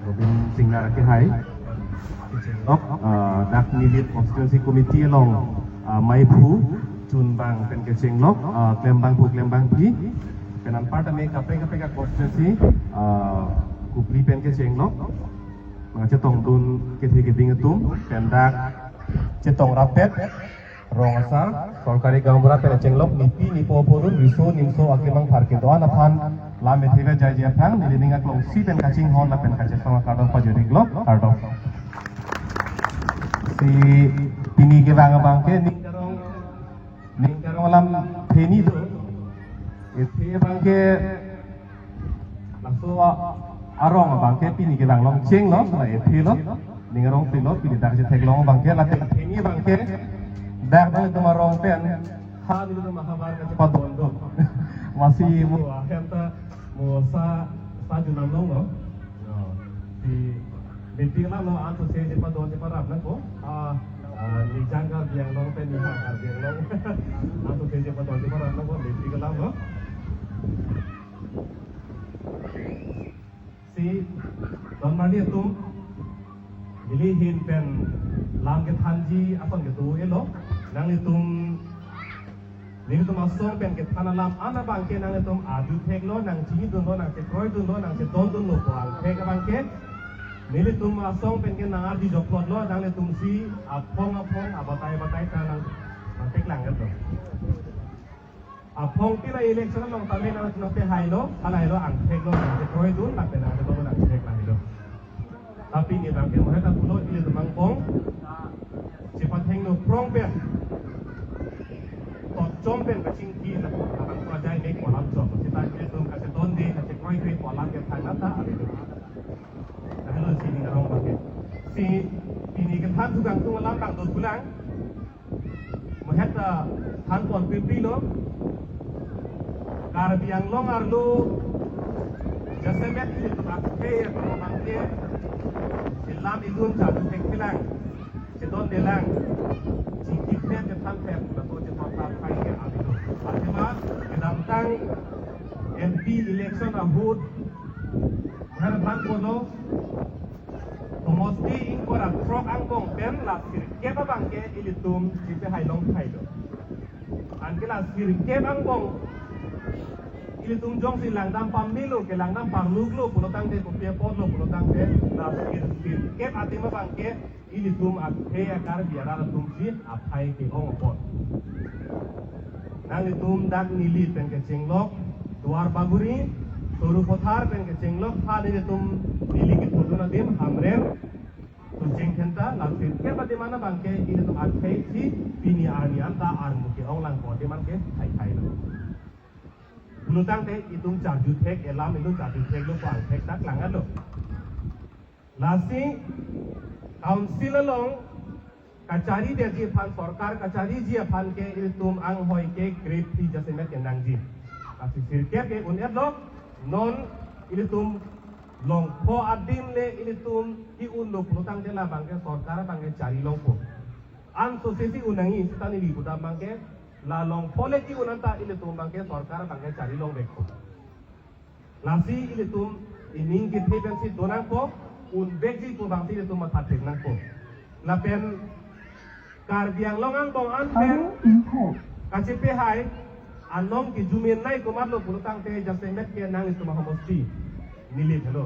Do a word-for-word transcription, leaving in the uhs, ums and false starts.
Robin Singnar akehai. Kechenglok, ah, dak Nilip Constituency Committee along, ah, maiphu chunbang pen kechenglok, ah, klembangphu klembangpi. Pen anparta me kaprek kaprek a-constituency, ah, Kopili pen kechenglok. Nangchetongdun kethe keding atum, pen dak chetong rapet, rong asar, sorkari gaonbura pen kechenglok, nipi nipo apor dun, riso nimso akemang phar kedo-an aphan lam ethe kejai ji aphan, neli ning aklongsi pen kachinghon lapen kachesong akardom pajir-iklok, kardom. Si pini kevang abangke, ning karong, ning karong alam pheni do. Ethe abangke, laso a-, arong abangke pini kevang longcheng lo, la ethe lo. Ning arong phelo, pini dak chetheklong abangke, la ethe abangke. Dak dak itum arong pen, ha nelitum ahavar kachepadon do. Masi mo ahem ta mo sa, sa junam longlo. Si meeting alam lo, anso se chepadon cheparap nangpo. Ah, ah, ni jang Karbi Anglong pen ni ha Karbi Anglong. Anso se chepadon cheparap nangpo, meeting alam lo. Si don marli atum, neli ahin pen lam kethanji ason kedo-elo. Nanglitum, nelitum asong pen kethan alam an abangke nanglitum arju theklo, nangchinidunlo, nangchekroidunlo, nangchedondunlo pu angthek abangke. Nelitum asong pen ke nang-arju joklotlo, nanglitum si aphong aphong, abatai abatai ta nang, nangtheklang-etlo. Aphong pila election along tame nang, nangpehai lo, halahai lo, angthek lo, nangchekroidun, lapen nangchedondun angthek lahai lo. Tapi ni abangke mohet apulo, ilitum angbong chepathengno prong pen, totchom pen kachingki, labang ko ajai mek pu alam chom. Seta ilitum kachedonde, kachekroide pu alam ke thangnat ta ave do. Lahelo si ning arong abangke. Si pini kethan thukang tung alam bang dot pulang. Mohet ta than pon pipi lo. Karbi Anglong arlo jasemet ilitum akhei atum abangke, ilam idun charju thekthelang, chedondelang, chingki phet kethan phet, laso cheton ta phai ke ave do. Athema kedamtang M P election ahut, mohet than ponlo, somosti ingkoi ra throk angbong pen la sirkep abangke ilitum chepehai longthailo. Anke la sirkep angbong ilitum jongsi langdam pamelo, kelangdam parluklo pulotangte, kopi apotlo pulotangte, la sir, sirkep adim abangke ilitum akhei a-Karbi arat atum si aphai ke-ong apot. Nanglitum dak Nilip pen kechenglok, Duar Bagori, Sarupathar pen kechenglok, ha nelitum Nilip kepudun adim, Hamren, Tucheng Khenta, la sirkep adim an abangke ilitum akhei si pini arni anta armu ke-ong lang pu adim an ke thaithailo. Pulotangte itum charju thek, elam itum charju theklo pu angthek ta klang-etlo. Lasi council along kachariji aphan, sorkar kachariji aphan ke ilitum anghoi ke grade three jasemet ke nangji. Lasi sirkep ke un-etlo, non ilitum longpho adim le ilitum ke-unlo pulotangte labangke sorkar abangke chari longpo. Anso sesi un nangji seta neli pudam abangke, la longpho le ke-un anta ilitum abangke sorkar abangke chari longvekpo. Lasi ilitum ining kethe pensi do nangpo, unvekji pu abangsi ilitum matha thek nangpo. Lapen Karbi Anglong angbong an pen kachepehai anong kejumen nai komatlo pulotangte jasemet ke nanglitum ahomosti Nilip helo.